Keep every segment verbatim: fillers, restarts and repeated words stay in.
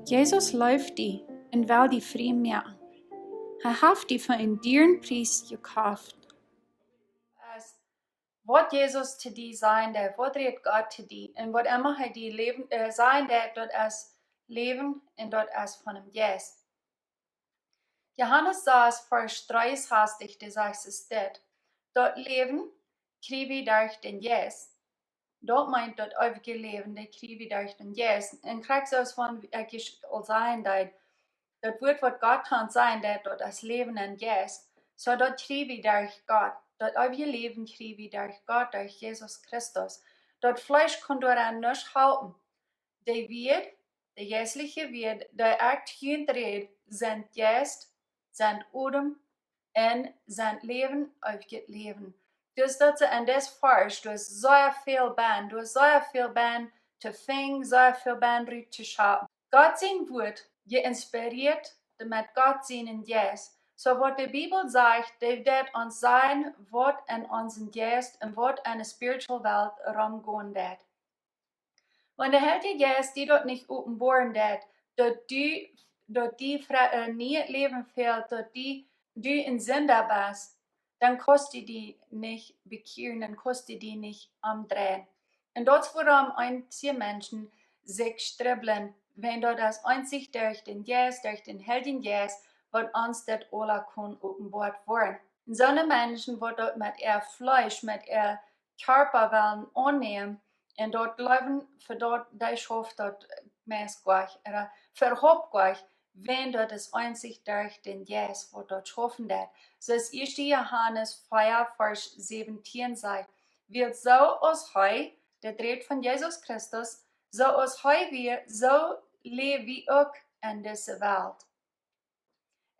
Jesus leeft die un well die frie moaken. Hee haft die fa een dieren Pries jekoft. Aus waut Jesus to die sajen deed, waut rät Gott to die, un waut emma hee die Läwen, äh, sajen deed, daut es Läwen un daut es von däm Jeist. Johanes sas, Varsch dreeunsastich, dee sajcht es dit: Daut Läwen kjrie wie derch dän Jeist. Daut meent daut eewje Läwen, dee kjrie wie derch dän Jeist. Un krakjt soo aus wan ekj aul sajen deed, daut Wuat waut Gott haft sajen deed, daut es Läwen un Jeist. Soo daut kjrie wie derch Gott. Daut eewje Läwen kjrie wie derch Gott, derch Jesus Christus. Daut Fleesch kaun doaraun nuscht halpen. De Wieed, de jeistliche Wieed, dee ekj hia räd, sent Jeist, sent Odem un sent Läwen, eewjet Läwen. Dus daut es en dis Varsch, doa es sea väl bennen, doa es sea väl bennen to finjen, sea väl bennen rut to schapen. Gott sien Wuat, jeinspirieet met Gott sienen Jeist. Soo waut de Bibel sajcht, dee deit ons sajen, waut en onsen Jeist un waut en de spiritual Welt romgonen deit. Wan de Heilje Jeist die daut nich openboaren deit, daut du, daut die fre-, äh, nie Läwen fält, daut die, du een Sinda best, dan kaust du die nich bekjieren, dan kaust du die nich omdreien. Un daut es wuarom eenje Menschen sikj stribblen, wan daut es eenzich derch dän Jeist, derch dän Heiljen Jeist, waut ons daut aula kaun openboat woaren. Un soone Menschen, waut daut met äa Fleesch, met äa Kjarpa wellen aunnämen, un daut jleewen, fa daut, dee schauft daut meist goa nich, ooda äwahaupt goa nich, wan daut es eenzich derch dän Jeist, waut daut schaufen deit. Soo aus ieeschte Johanes vea, Varsch säwentieen sajcht: Wiels soo aus hee, daut rät von Jesus Christus, soo aus hee wia, soo läw wie uk en dise Welt.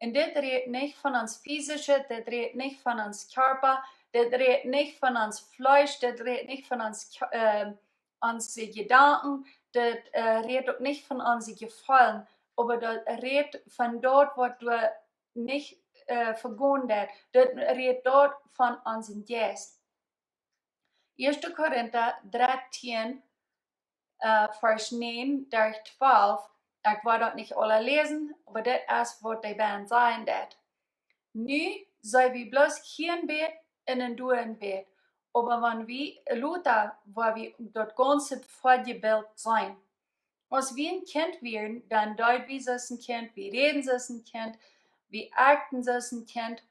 Un dit rät nich von ons physische, dit rät nich von ons Kjarpa, dit rät nich von ons Fleesch, dit rät nich von ons Kj-, äh, onse Jedanken, dit, äh, rät uk nich von onse Jefeelen, oba daut rät von daut, waut doa nich, äh, vegonen deit. Dit rät daut von onsen Jeist. Ieeschte Korinta dartieen, äh, Varsch näajen derch twalf, ekj woa daut nich aula läsen, oba dit es waut dee bennen sajen deit. Nu sent wie bloos hia een bät un doa een bät, oba wan wie lota, woa wie daut gaunze Vebilt seenen. Aus wie een Kjint wieren, dan deeden wie soo aus een Kjint, wie räden soo aus een Kjint, wie akjten soo aus een Kjint,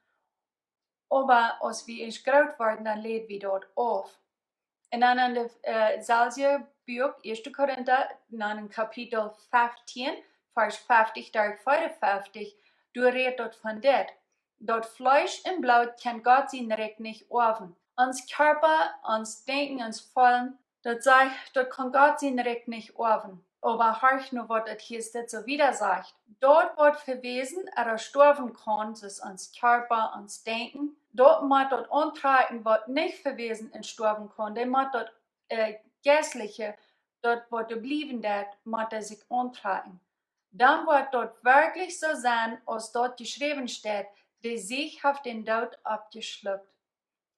oba aus wie ieescht groot worden, dan läd wie daut auf. Un dan en de, äh, selwje Buak, Ieeschte Korinta, dan en Kapitel feftieen, Varsch feftich derch veeaunfeftich, doa rät daut von dit: Daut Fleesch un Bloot kaun Gott sien Rikj nich oawen. Ons Kjarpa, ons Denkjen, ons Feelen, daut sajcht, daut kaun Gott sien Rikj nich oawen. Oba horcht nu, waut daut hia steit, soo wieda sajcht. Daut waut vewäsen ooda stoawen kaun, soo aus ons Kjarpa, ons Denkjen, daut mott daut auntrakjen, waut nich vewäsen un stoawen kaun. Dee mott daut, äh, Jeistliche, daut waut doa bliewen deit, mott dee sikj auntrakjen. Dan woat daut werkjlich soo sennen, aus daut jeschräwen steit: De Sieg haft dän Doot oppjeschlukt.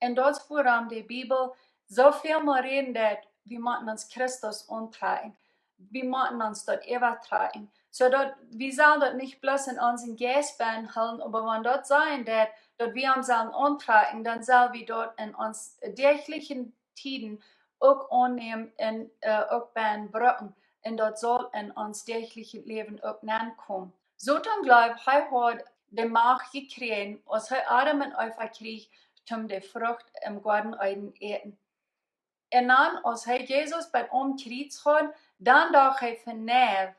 Un daut es wuarom de Bibel soo väl mol räden deit, wie motten ons Christus auntrakjen. Wie motten ons daut äwatrakjen. Soo daut wie sellen daut nich bloos en onsen Jeist bennen hoolen, oba wan daut sajen deit, daut wie am sellen auntrakjen, dan sell wie daut en ons däachliche Tieden uk aunnämen un, äh, uk bennen brucken. Un daut saul en ons däachlichet Läwen uk nenkomen. Soton jleewd, hee haud de Macht jekjräajen, aus hee Adam un Eva kjrieech, toom de Frucht em Goaden Eden äten. Un dan, aus hee Jesus bie aum Kjriez haud, dan docht hee von: Nä,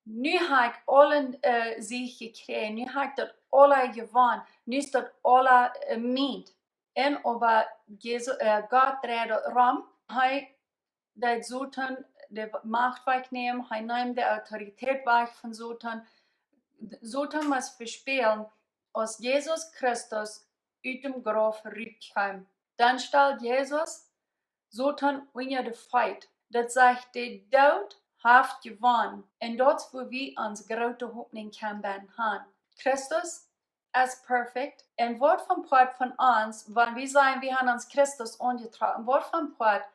nu hab ekj aule, äh, Sieg jekjräajen, nu hab ekj daut aula jewonnen, nu es daut aula, äh, mient. Un oba Jesus, äh, Gott dreid daut rom, hee deed Soton de Macht wajchnämen, hee neem de Autoritäet wajch von Soton. Soton must vespälen, aus Jesus Christus ut däm Grauf rutkjeem. Dan stald Jesus Soton unja de Feet. Daut sajcht, de Doot haft jewonnen. Un daut es wua wie ons groote Hopninj kjennen han. Christus es perfekt. Un waut fa een Poat von ons, wan wie sajen, wie han ons Christus aunjetrocken, waut fa een Poat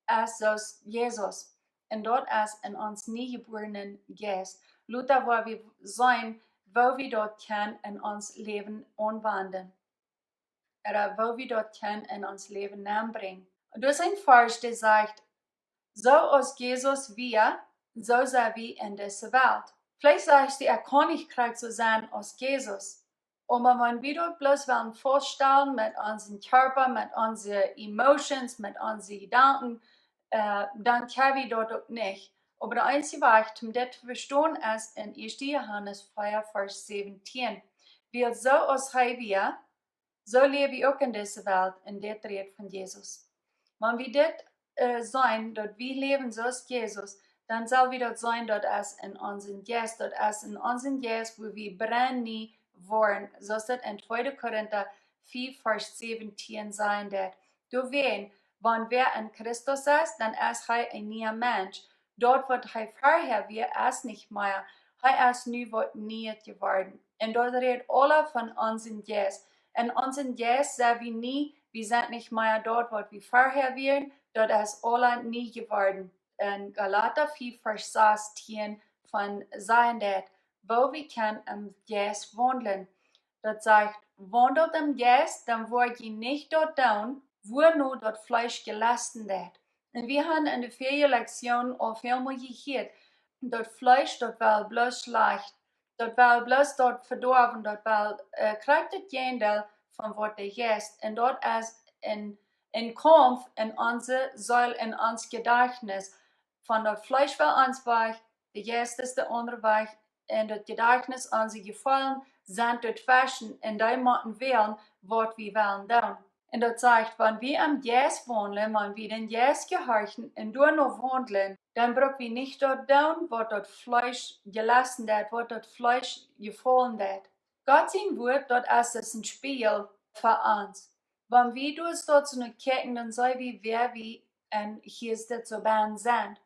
es soo aus Jesus? Un daut es en ons niejebuarnen Jeist. Lota woa wie seenen, woo wie daut kjennen en ons Läwen aunwenjen. Ooda woo wie daut kjennen en ons Läwen nenbrinjen. Doa es een Varsch, dee sajcht: "Soo aus Jesus wia, soo sent wie en dise Welt." Veleicht sajchst du: "Ekj kaun nich krakjt soo sennen aus Jesus." Oba wan wie daut bloos wellen faststalen met onsen Kjarpa, met onse Emotions, met onse Jedanken, äh, dan kjenn wie daut uk nich. Oba de eensje Wajch om dit to vestonen es en ieeschte Johanes vea, Varsch säwentieen. Wiels soo aus hee wia, soo läw wie uk en dise Welt, un dit rät von Jesus. Wan wie dit, äh, seenen, daut wie läwen soo aus Jesus, dan sell wie daut seenen, daut es en onsen Jeist, daut es en onsen Jeist, wua wie brennnie woaren, soo aus daut en tweede Korinta vea, Varsch säwentieen sajen deit. Doawäajen, wan wäa en Christus es, dan es hee een niea Mensch. Daut waut hee verhäa wia, es nich mea. Hee es nu waut Nieet jeworden. Un daut rät aula von onsen Jeist. En onsen Jeist sent wie nie, wie sent nich mea daut waut wie verhäa wieren. Daut es aula nie jeworden. En Galata vea, Varsch sastieen von sajen deit, woo wie kjennen em Jeist waundlen. Daut sajcht: "Waundelt em Jeist, dan woa jie nich daut doonen, wuano daut Fleesch jelusten deit." Un wie haben en de värje Lektion aul väl mol jehieet, daut Fleesch, daut well bloos schlajcht, daut well bloos daut vedoawen, daut well, äh, krakjt daut Jäajendeel von waut de Jeist. Un daut es een, een Kaumf en onse Seel, en ons Jedajchnis. Von daut Fleesch well ons wajch, de Jeist es de aundre Wajch, un daut Jedajchnis, onse Jefeelen sent doatweschen, un dee motten wälen waut wie wellen doonen. Un daut sajcht, wan wie em Jeist waundlen, wan wie dän Jeist jehorchen un doano waundlen, dan bruck wie nich daut doonen waut daut Fleesch jelusten deit, waut daut Fleesch jefaulen deit. Gott sien Wuat, daut es aus een Spieejel fa ons. Wan wie doa soo no kjikjen, dan seenen wie, wäa wie en Jeist soo bennen sent.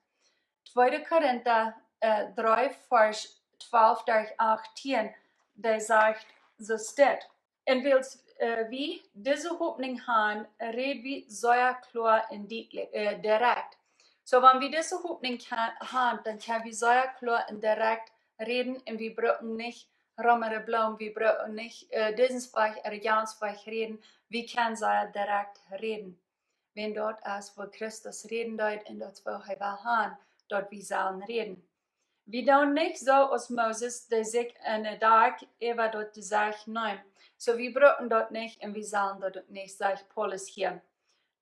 Tweede Korinta, äh, dree, Varsch twalf derch achtieen, dee sajcht soo dit: "Un wiels, äh, wie dise Hopninj haben, räd wie sea kloa un dietlich, äh, direkt." Soo, wan wie dise Hopninj ha-, haben, dan kjenn wie sea kloa un direkt räden un wie brucken nich rom un rom, wie brucken nich, äh, disen Wajch ooda jenen Wajch räden, wie kjennen sea direkt räden. Wan daut es woo Christus räden deed un daut woo hee well haben, daut wie sellen räden. Wie doonen nich soo aus Moses, dee sikj eene Dakj äwa daut Jesecht neem. Soo, wie brucken daut nich un wie sellen daut uk nich, sajcht Paulus hia.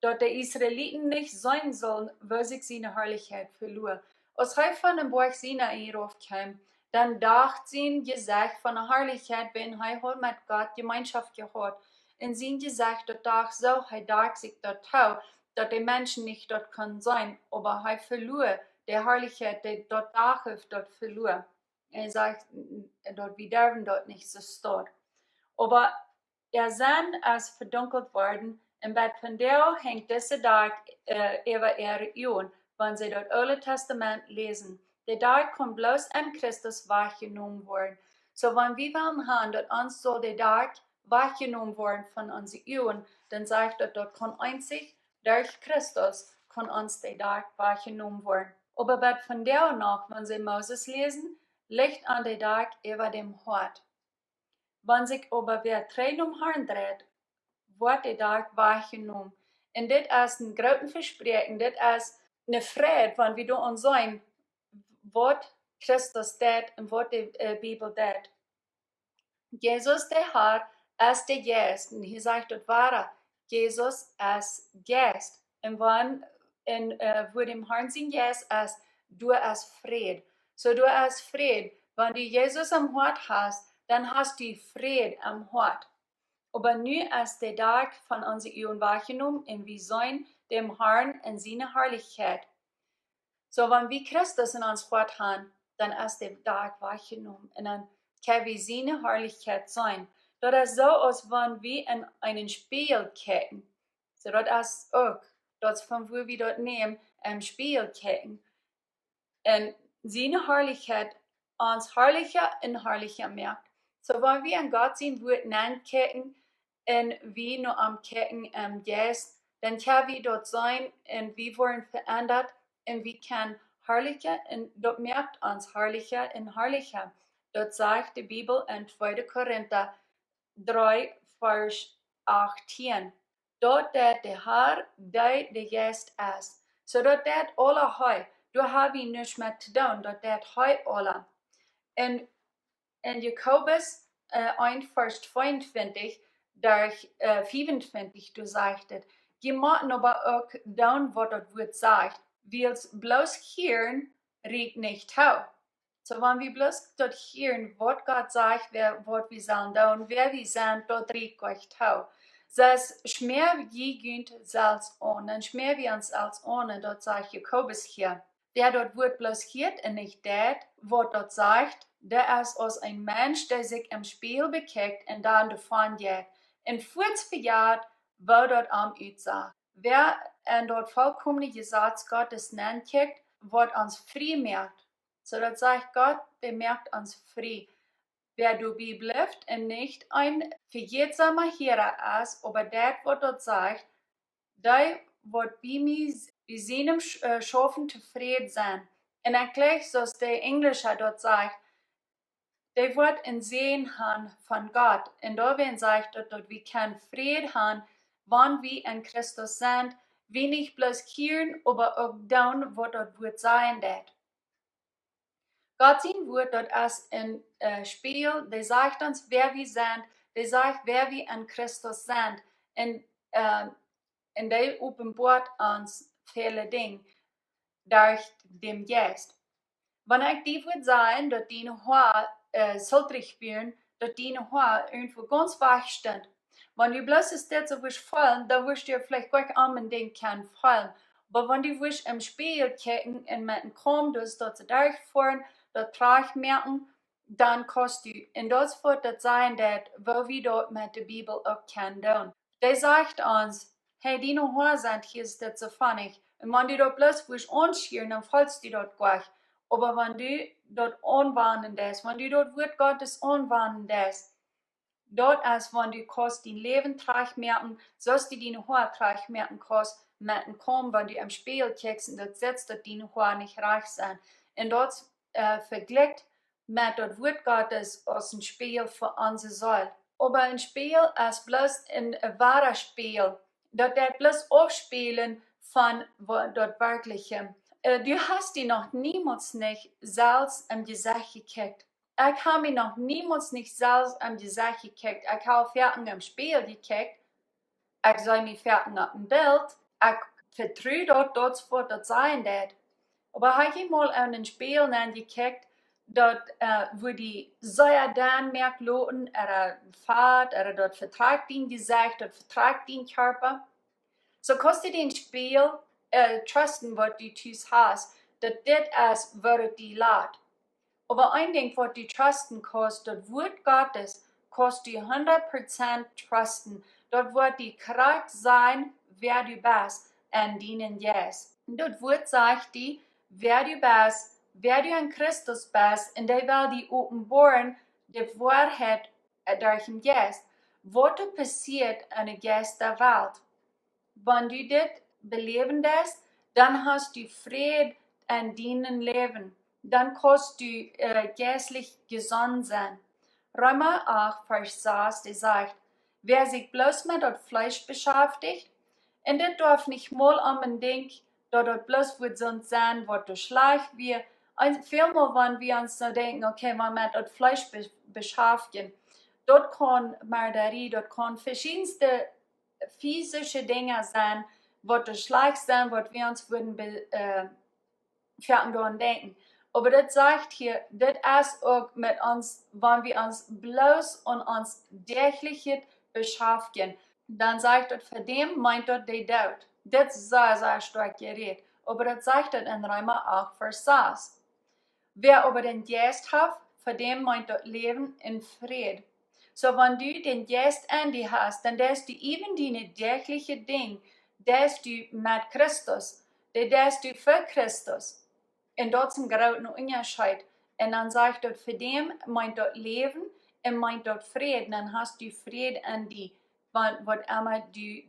Daut de Israeliten nich seenen sullen, woo sikj siene Harlichkjeit veloa. Aus hee von dän Boajch Sinai rauf kjeem, dan docht sien Jesecht von de Harlichkjeit, wiels hee haud met Gott Jemeenschoft jehaut. Un sien Jesecht, daut docht soo, hee docht sikj daut too, daut de Menschen nich daut kunnen seenen, oba hee veloa de Harlichkjeit, dee daut docht, daut veloa. Un hee sajcht, daut wie derwen daut nich soo stonen. Oba äa Senn es vedunkelt worden, un bat vondoag henjt dise Dakj, äh, äwa äare Uagen, wan see daut Oole Tastament läsen. De Dakj kaun bloos en Christus wajchjenomen woaren. Soo, wan wie wellen haben, daut ons saul de Dakj wajchjenomen woaren von onse Uagen, dan sajcht daut, daut kaun eenzich derch Christus kaun ons de Dakj wajchjenomen woaren. Oba bat vondoag noch, wan see Moses läsen, licht an de Dakj äwa däm Hoat. Wan sikj oba wäa trigj nom Harn dreit, woat de Dakj wajchjenomen. Un dit es een grootet Vespräakjen, dit es eene Freid, wan wie doa aun seenen, waut Christus deit un waut de, äh, Bibel deit. Jesus, de Har, es de Jeist. Un hia sajcht daut wada, Jesus es Jeist. Un wan, un, äh, wua däm Harn sien Jeist es, doa es Fräd. Soo, doa es Fräd. Wan du Jesus em Hoat hast, dan hast du Fräd em Hoat. Oba nu es de Dakj von onse Uagen wajchjenomen un wie seenen däm Harn en siene Harlichkjeit. Soo, wan wie Christus en ons Hoat haben, dan es de Dakj wajchjenomen un dan kjenn wie siene Harlichkjeit seenen. Daut es soo, aus wan wie en eenen Spieejel kjikjen. Soo, daut es uk, daut es von wua wie daut nämen, em Spieejel kjikjen. Un siene Harlichkjeit ons harlicha un harlicha moakt. Soo, wan wie en Gott sien Wuat nenkjikjen un wie no am kjikjen em Jeist, dan kjenn wie daut seenen un wie woaren veendat un wie kjennen harlicha un daut moakt ons harlicha un harlicha. Daut sajcht de Bibel en tweede Korinta dree, Varsch achtieen. Daut deit de Har, dee de Jeist es. Soo daut deit aula hee. Doa ha wie nuscht met to doonen, daut deit hee aula. Un en Jakobus äh, een Varsch tweeuntwintich derch äh, fiefuntwintich, doa sajcht et: Jie motten oba uk doonen waut daut Wuat sajcht, wiels bloos hieren rieekjt nich too. Soo wan wie bloos daut hieren waut Gott sajcht, wäa, waut wie sellen doonen, wäa wie sent, daut rieekjt nich too. Sest schmäa jie junt selfst aun, dan schmäa wie ons selfst aun, un daut sajcht Jakobus hia. Wäa daut Wuat bloos hieet un nich deit waut daut sajcht, dee es aus een Mensch, dee sikj em Spieejel bekjikjt un dan doavon jeit, un fuaz vejat, woo daut aun utsach. Wäa en daut volkomne Jesaz Gottes nenkjikjt, waut ons frie moakt. Soo daut sajcht Gott, dee moakt ons frie. Wäa doabie blift un nich een vejätsoma Hiera es, oba deit waut daut sajcht, dee woat bie mie, bie sienem Sch-, äh, Schaufen tofräd sennen. Un ekj jleich, soo aus de Enjlischa daut sajcht, dee woat een Säajen han von Gott. Un doawäajen sajcht daut, daut wie kjennen Fräd han, wan wie en Christus sent, wie nich bloos hieren, oba uk doonen waut daut Wuat sajen deit. Gott sien Wuat, daut es een äh, Spieejel, dee sajcht ons wäa wie sent, dee sajcht wäa wie en Christus sent. Un äh, un dee openboat ons väle Dinja derch däm Jeist. Wan ekj die wudd sajen daut diene Hoa äh, sultrich wieren, daut diene Hoa irjentwua gaunz wajch stunt, wan du bloos es dit soo wurscht feelen, dan wurscht du veleicht goanich aun een Dinkj kjennen feelen. Oba wan du wurscht em Spieejel kjikjen un met een Kaum, daut es daut see derchfoaren, daut trajcht moaken, dan kaust du, un daut es waut daut sajen deit, woo wie daut met de Bibel uk kjennen doonen. Dee sajcht ons: Hey, diene Hoa sent hia, es dit soo funny. Un wan du daut bloos wurscht aunschieren, dan feelst du daut goanich. Oba wan du daut aunwanen deist, wan du daut Wuat Gottes aunwanen deist, daut es wan du kaust dien Läwen trajcht moaken, soo aus du diene Hoa trajcht moaken kaust met een Kaum, wan du em Spieejel kjikjst un daut sitst, daut diene Hoa nich rajcht sent. Un daut äh, vejlikjt met daut Wuat Gottes aus een Spieejel fa onse Seel. Oba een Spieejel es bloos een, een wada Spieejel. Daut deit bloos aufspälen von wa-, daut werkjliche. Äh, du hast die noch niemols nich selfst em Jesecht jekjikjt. Ekj ha mie noch niemols nich selfst em Jesecht jekjikjt. Ekj ha foaken em Spieejel jekjikjt. Ekj see mie foaken opp een Bilt. Ekj vetru daut, daut es waut daut sajen deit. Oba ha jie mol en een Spieejel nenjekjikjt, daut äh, wua die sea denn moakt loten, ooda fat, ooda daut vetrakjt dien Jesecht, daut vetrakjt dien Kjarpa? Soo kaust du dän Spieejel äh, trusten, waut du tus hast, daut dit es, woo et die lat. Oba een Dinkj waut du trusten kaust, daut Wuat Gottes, kaust du hundat Prozent trusten. Daut woat die krakjt sajen, wäa du best en dienen Jeist. Daut Wuat sajcht die, wäa du best, wäa du en Christus best, un dee well die openboaren de Woarheit äh, derch dän Jeist, waut doa passieet en de Jeistawelt. Wan du dit beläwen deist, dan hast du Fräd en dienem Läwen. Dan kaust du äh, jeistlich jesunt sennen. Reema acht, Varsch sas, dee sajcht: Wäa sikj bloos met daut Fleesch beschäftigt, un dit darf nich mol onbedinjt daut daut bloos wudd soont sennen, waut doa schlajcht wia. Un välmol, wan wie ons soo denkjen, okay, wan met daut Fleesch be-, beschäftigen, daut kaun Mördarie, daut kaun veschiedenste physische Dinja sennen, waut doa schlajcht sennen, waut wie ons wudden be-, äh, foaken doaraun denkjen. Oba daut sajcht hia, dit es uk met ons, wan wie ons bloos aun ons däachlichet beschäftigen, dan sajcht daut, fa däm meent daut de Doot. Dit es sea, sea stoakj jerät. Oba daut sajcht daut en Reema acht, Varsch sas. Wäa oba dän Jeist haft, fa däm meent daut Läwen un Fräd. Soo, wan du dän Jeist en die hast, dan deist du äwen diene däachliche Dinj, deist du met Christus, dee deist du fa Christus. Un daut es een grooten Unjascheet. Un dan sajcht daut, fa däm meent daut Läwen un meent daut Fräd. Dan hast du Fräd en die, wan, waut emma du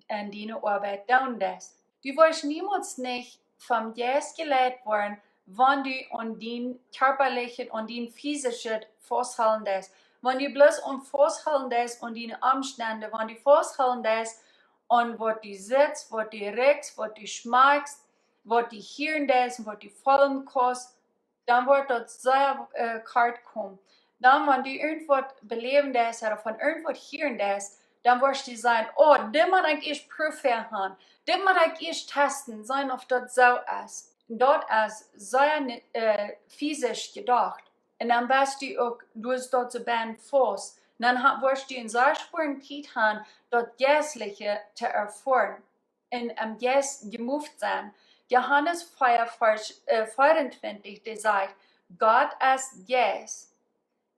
en diene Oabeit doonen deist. Du woascht niemols nich vom Jeist jeleit woaren, wan du aun dien kjarpalichet, aun dien fisischet fausthoolen deist. Wan du bloos aun fausthoolen deist aun diene Omstend, wan du fausthoolen deist aun waut du sitst, waut du rikjst, waut du schmakjst, waut du hieren deist un waut du feelen kaust, dan woat daut sea äh, kort komen. Dan, wan du irjentwaut beläwen deist ooda von irjentwaut hieren deist, dan woascht du sajen: "Oh, dit mott ekj ieescht proowen han, dit mott ekj ieescht testen, seenen auf daut soo es." Daut es sea äh, fisisch jedocht. Un dan best du uk, du hast daut soo bie faust. Dan ha- woascht du en sea schwoaren Tiet han, daut Jeistliche to erfoaren un em Jeist jemoved sennen. Johanes vier, Varsch äh, vierundzwanzig, dee sajcht: "Gott es Jeist.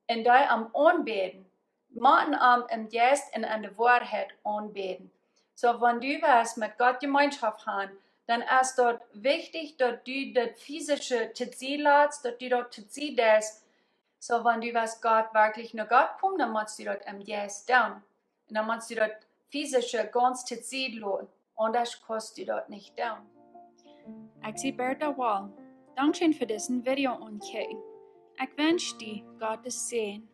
Un dee am aunbäden, motten am em Jeist un en de Woarheit aunbäden." Soo, wan du west met Gott Jemeenschoft han, dan es daut wichtich, daut du daut Fisische to Sied latst, daut du daut to Sied deist. Soo, wan du west Gott werkjlich no Gott komen, dan motst du daut em Jeist doonen. Un dan motst du daut Fisische gaunz to Sied loten. Aundasch kaust du daut nich doonen. Ekj sie Bertha Wall. Dankscheen fa disen Video aunkjikjen. Ekj wensch die Gottes Säajen.